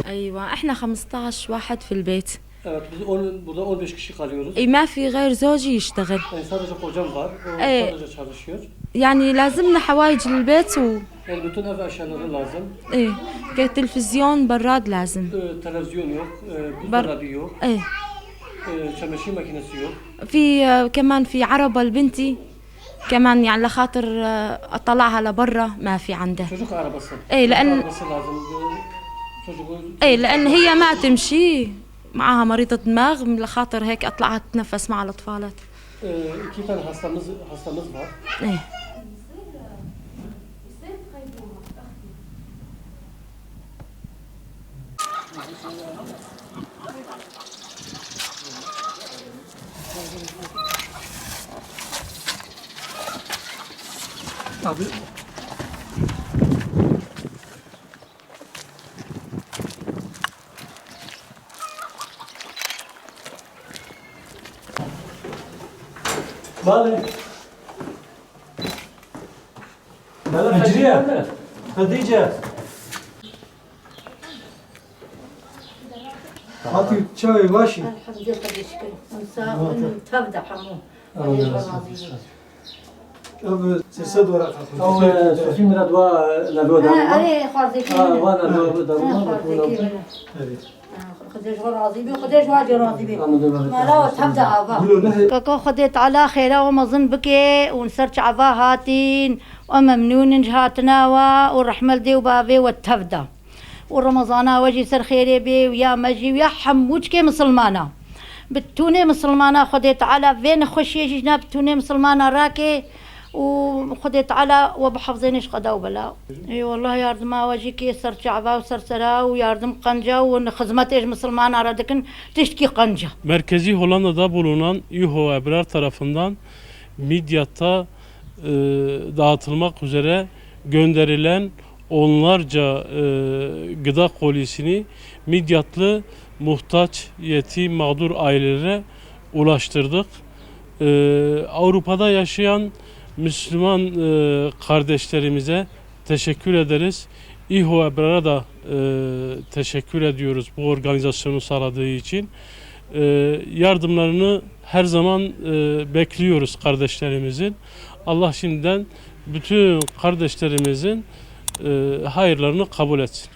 ايوه احنا 15 واحد في البيت. Evet biz on, burada 15 kişi kalıyoruz. إيه، ما في غير زوجي يشتغل. Yani sadece kocam var. O Ee, sadece çalışıyor. يعني لازمنا حوايج للبيت و Yani bütün ev eşyaları lazım. ايه كتلفزيون براد لازم. Televizyon yok, buzdolabı yok, ايه çamaşır makinesi yok. في كمان في عربة لبنتي كمان يعني لخاطر اطلعها لبرا ما في عندها. Çocuk arabası. Ee, Çocuk arabası lazım. Çocuğu ايه لان هي ما تمشي، معاها مريضة دماغ، لخاطر هيك اطلعها تتنفس مع الاطفالات. İki tane hastamız var. ايه Abi Bale. Bale Hatice. عطي تشاي باشي. الحمد لله شكر تبدا حمو. أب سيسد ورقة. أو سوفي من أدواء لابو دارما. أنا خارزيكي. وانا دارما. خارزيكي. خديش راضي بي خديش واجي راضي بي. ما لا تبدا آبا. كاكو خديت على خيرا وما ظن بكي ونسرش عفا هاتين وممنون جهاتنا والرحمة دي وبابي والتبدا. ورمضان وجي سر خيري بي ويا مجي ويا حموج كي مسلمانا. بتوني مسلمانا خديت على فين خشي جنا بتوني مسلمانا راكي وخديت على وبحفظينش قدا وبلا. اي والله ياردم واجيكي سر شعبا وسر سرا وياردم قنجة ونخزمت ايش مسلمانا رادكن تشتكي قنجة. Merkezi Hollanda'da bulunan İHO Ebrar tarafından Midyat'ta dağıtılmak üzere gönderilen onlarca gıda kolisini Midyatlı muhtaç, yetim, mağdur ailelere ulaştırdık. Avrupa'da yaşayan Müslüman kardeşlerimize teşekkür ederiz. İHO Ebrar'a da teşekkür ediyoruz bu organizasyonu sağladığı için. Yardımlarını her zaman bekliyoruz kardeşlerimizin. Allah şimdiden bütün kardeşlerimizin hayırlarını kabul etsin.